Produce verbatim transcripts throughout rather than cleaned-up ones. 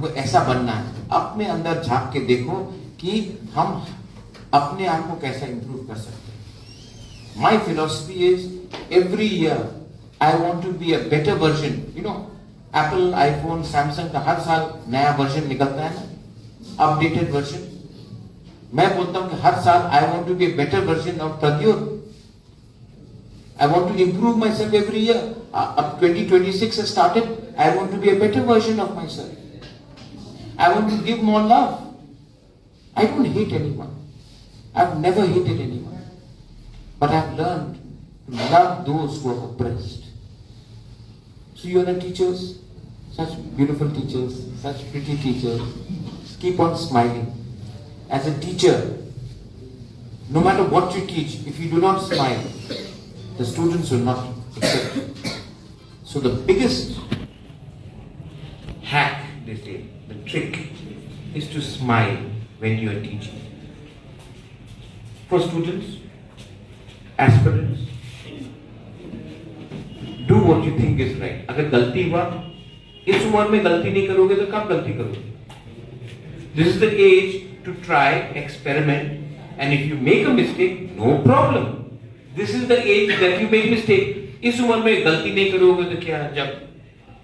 को ऐसा बनना है। अपने अंदर झांक के देखो कि हम अपने आप को कैसा इम्प्रूव कर सकते हैं। My philosophy is, every year I want to be a better version. You know, Apple, iPhone, Samsung का हर साल नया वर्जन निकलता है ना, अपडेटेड वर्जन। मैं बोलता हूँ कि हर साल I want to be a better version of Pradyut. I want to improve myself every year. Uh, uh, twenty twenty-six has started. I want to be a better version of myself. I want to give more love. I don't hate anyone. I've never hated anyone. But I've learned to love those who are oppressed. So you are the teachers, such beautiful teachers, such pretty teachers. Keep on smiling. As a teacher, no matter what you teach, if you do not smile, the students will not accept you. So the biggest hack, they say, the trick is to smile when you are teaching. For students, aspirants, do what you think is right. अगर गलती हुआ, इस उम्र में गलती नहीं करोगे तो कब गलती करोगे? This is the age to try, experiment, and if you make a mistake, no problem. This is the age that you make mistake. इस उम्र में गलती नहीं करोगे तो क्या, जब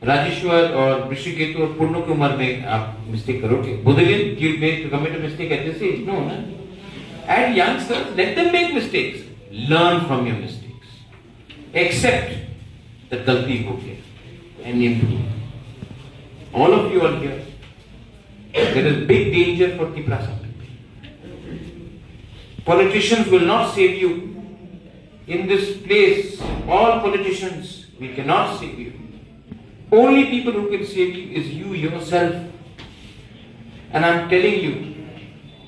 राजेश्वर और ऋषिकेतु और पूर्णो की उम्र में आप मिस्टेक करोगे? Bodhilin, you made to commit a mistake at this age? No, na? At youngsters, let them make mistakes. Learn from your mistakes. Accept that गलती हो गया and improve. All of you are here. There is big danger for Tiprasa people. Politicians will not save you. In this place, all politicians, we cannot save you. Only people who can save you is you yourself. And I'm telling you,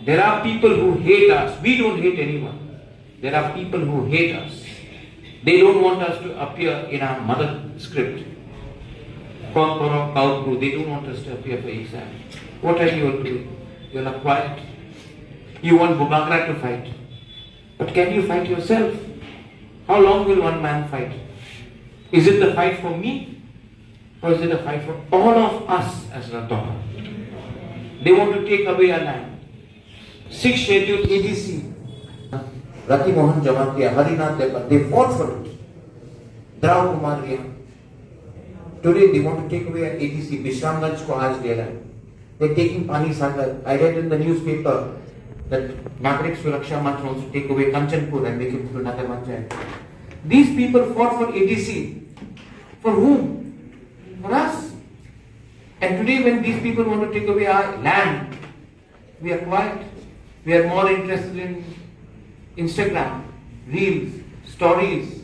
there are people who hate us. We don't hate anyone. There are people who hate us. They don't want us to appear in our mother script. Kokborok, Kaubru, they don't want us to appear for exam. What are you all doing? You all are quiet. You want Bubagra to fight. But can you fight yourself? How long will one man fight? Is it the fight for me? Or is it a fight for all of us as Ratoha? They want to take away our land. Sixth Schedule A D C, Rati Mohan Jamatia, Harinath Debbarma, they fought for it. Drao Kumar Reang. Today they want to take away our A D C, Bishramganj ko aaj de raha hai. They're taking Pani Sagar. I read in the newspaper that Nagarik Suraksha Manch wants to take away Kanchanpur and make it into Nagar Panchayat. These people fought for A D C. For whom? For us. And today, when these people want to take away our land, we are quiet. We are more interested in Instagram, reels, stories.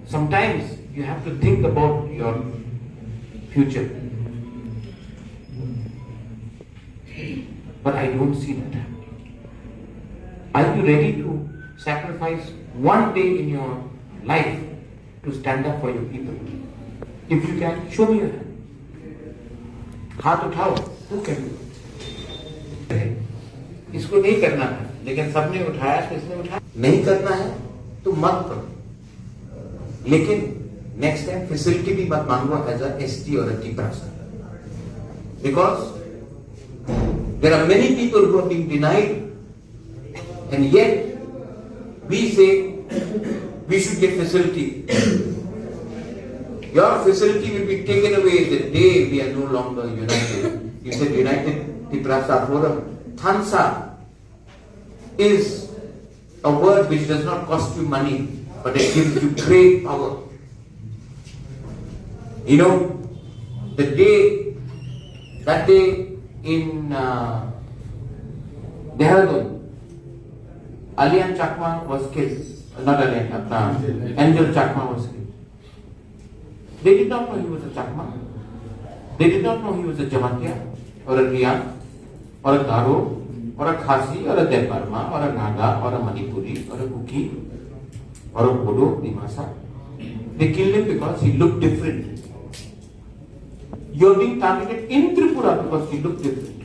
Sometimes you have to think about your future. But I don't see that happening. Are you ready to sacrifice one day in your life to stand up for your people? If you can, show me your hand. हाथ उठाओ, who can do it? इसको नहीं करना है, लेकिन सबने उठाया तो इसने उठाया। नहीं करना है तो मत करो, लेकिन नेक्स्ट टाइम फैसिलिटी भी मत मांगो एज अ एसटी और अ टीपरा। Because there are many people who have been denied, and yet we say we should get facility. Your facility will be taken away the day we are no longer united. You said United Tiprasa Forum. Thansa is a word which does not cost you money, but it gives you great power. You know, the day, that day in uh, Dehradun, Alian Chakma was killed. Not Alian Chakma, Angel Chakma was killed. They did not know he was a Chakma. They did not know he was a Jamatia or a Reang or a Garo or a Khasi or a Debbarma or a Naga or a Manipuri or a Kuki or a Bodo, Dimasa. They killed him because he looked different. You're being targeted in Tripura because you look different.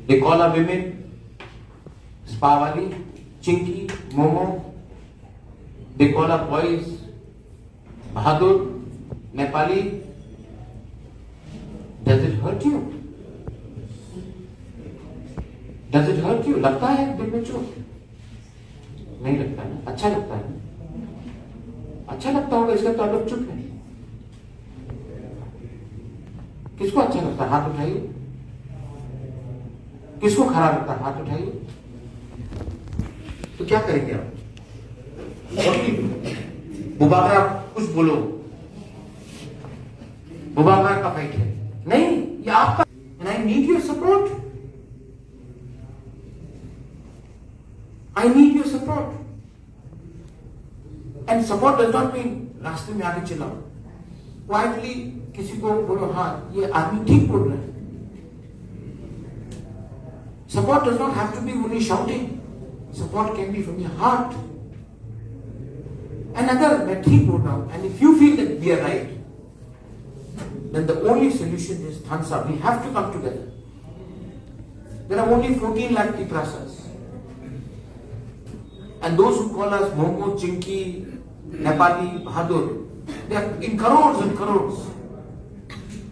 They call our women Spawali, Chinky, Momo. They call our boys Bahadur. Nepali, does it hurt you? Does it hurt you? लगता है दिल में चोट? नहीं लगता ना? अच्छा लगता है ना? अच्छा लगता होगा, इसका तो आप लोग चुप है। किसको अच्छा लगता है, हाथ उठाइए। किसको खराब लगता है, हाथ उठाइए। तो क्या करेंगे आप? What will you do? Bubagra कुछ बोलो, बुबागरा का फाइट है। नहीं, ये आपका। And I need your support. I need your support. And support does not mean रास्ते में आके चिल्लाओ। Quietly किसी को बोलो, हाँ, ये आदमी ठीक बोल रहा है। Support does not have to be only shouting. Support can be from your heart. And अगर मैं ठीक बोल रहा हूँ, and if you feel that we are right, then the only solution is Thansa. We have to come together. There are only fourteen lakh Tiprasas. And those who call us Momo, Chinki, Nepali, Bahadur, they are in crores and crores.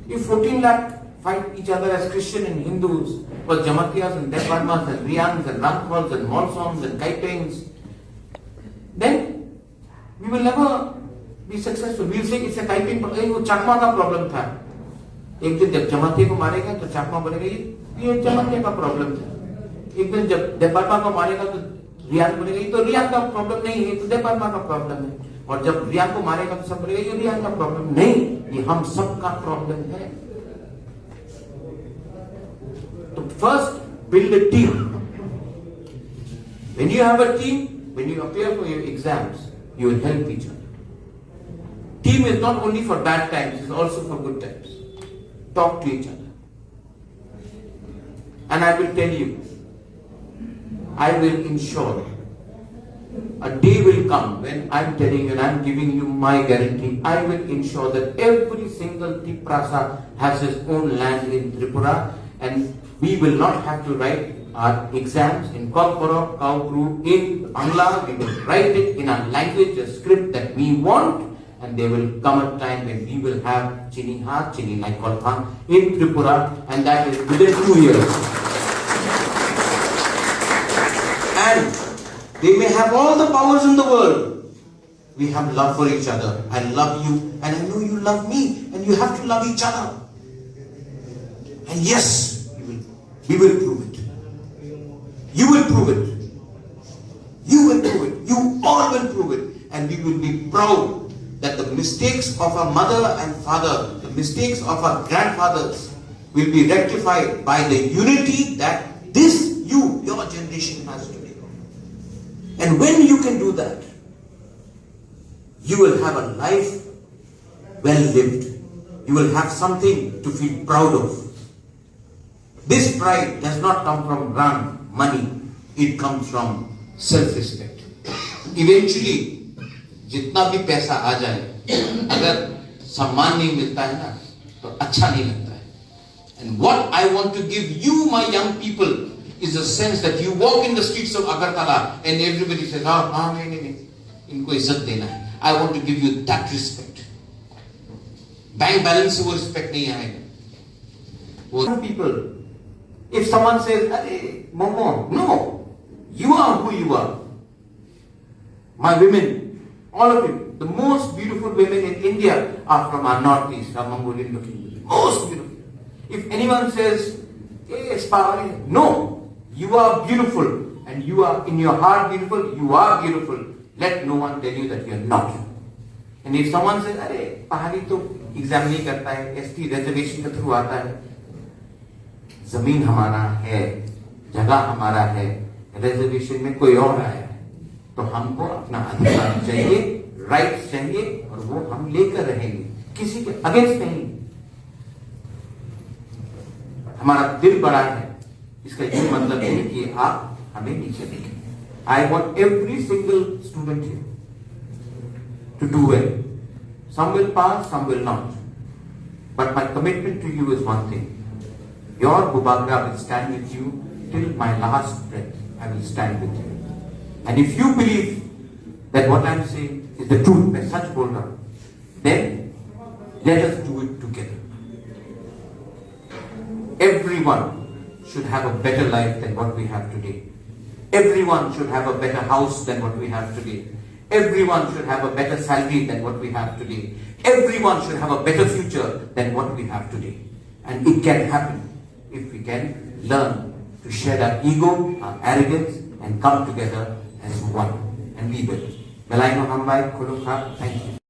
If fourteen lakh fight each other as Christian and Hindus, or Jamatias and Debbarmas and Riangs and Rangkhols and Molsoms and Kaipings, then we will never be successful. We'll say it's a Kaiping pro-, ये वो चकमा का प्रॉब्लम था। एक दिन जब जमातिया को मारेगा तो चकमा बोलेगा, ये, ये जमातिया का प्रॉब्लम था। एक दिन जब देबबर्मा को मारेगा तो रियांग बोलेगा, ये तो रियांग का प्रॉब्लम नहीं है, ये तो देबबर्मा का प्रॉब्लम है। और जब रियांग को मारेगा तो सब बोलेगा, ये रियांग का प्रॉब्लम नहीं, ये हम सब का प्रॉब्लम है। So first, build a team. When you have a team, when you appear for your exams, you will help each other. Team is not only for bad times, it's also for good times. Talk to each other. And I will tell you, I will ensure a day will come when I'm telling you and I'm giving you my guarantee, I will ensure that every single Tiprasa has his own land in Tripura, and we will not have to write our exams in Kokborok, Kaubru, in Bangla. We will write it in our language, the script that we want, and there will come a time when we will have Chini Ha, Chini Nai Kolphang in Tripura, and that is within two years. And they may have all the powers in the world. We have love for each other. I love you, and I know you love me, and you have to love each other. And yes, we will, we will prove it. You will prove it. You will prove it. You all will prove it. And we will be proud that the mistakes of our mother and father, the mistakes of our grandfathers will be rectified by the unity that this you, your generation has today. And when you can do that, you will have a life well lived. You will have something to feel proud of. This pride does not come from rang, money, it comes from self-respect. Eventually, जितना भी पैसा आ जाए, अगर सम्मान नहीं मिलता है ना, तो अच्छा नहीं लगता है। And what I want to give you, my young people, is a sense that you walk in the streets of Agartala and everybody says, हाँ, हाँ, नहीं, नहीं, नहीं, इनको इज्जत देना है। I want to give you that respect. Bank balance से वो रिस्पेक्ट नहीं आएगा। वो people, if someone says, अरे momo, no, you are who you are. My women, all of you, the most beautiful women in India are from our northeast, are Mongolian looking women. Most beautiful. If anyone says, "Hey, Spavali," no, you are beautiful and you are in your heart beautiful, you are beautiful. Let no one tell you that you are not. And if someone says, अरे पहाड़ी तो एग्जाम नहीं करता है, ST reservation के थ्रू आता है, जमीन हमारा है, जगह हमारा है, रिजर्वेशन में कोई और आया है, तो हमको अपना अधिकार चाहिए, राइट्स चाहिए, और वो हम लेकर रहेंगे। किसी के अगेंस्ट नहीं। हमारा दिल बड़ा है, इसका ये मतलब नहीं कि आप हमें नीचे देखें। I want every single student here to do well. Some will pass, some will not. But my commitment to you is one thing. Your Bubagra will stand with you till my last breath. I will stand with you. And if you believe that what I am saying is the truth, मैं सच बोल रहा हूँ, then Let us do it together. Everyone should have a better life than what we have today. Everyone should have a better house than what we have today. Everyone should have a better salary than what we have today. Everyone should have a better future than what we have today. And it can happen if we can learn to shed our ego, our arrogance, and come together as one and be better. Belai no hambai, khulumkha. Thank you.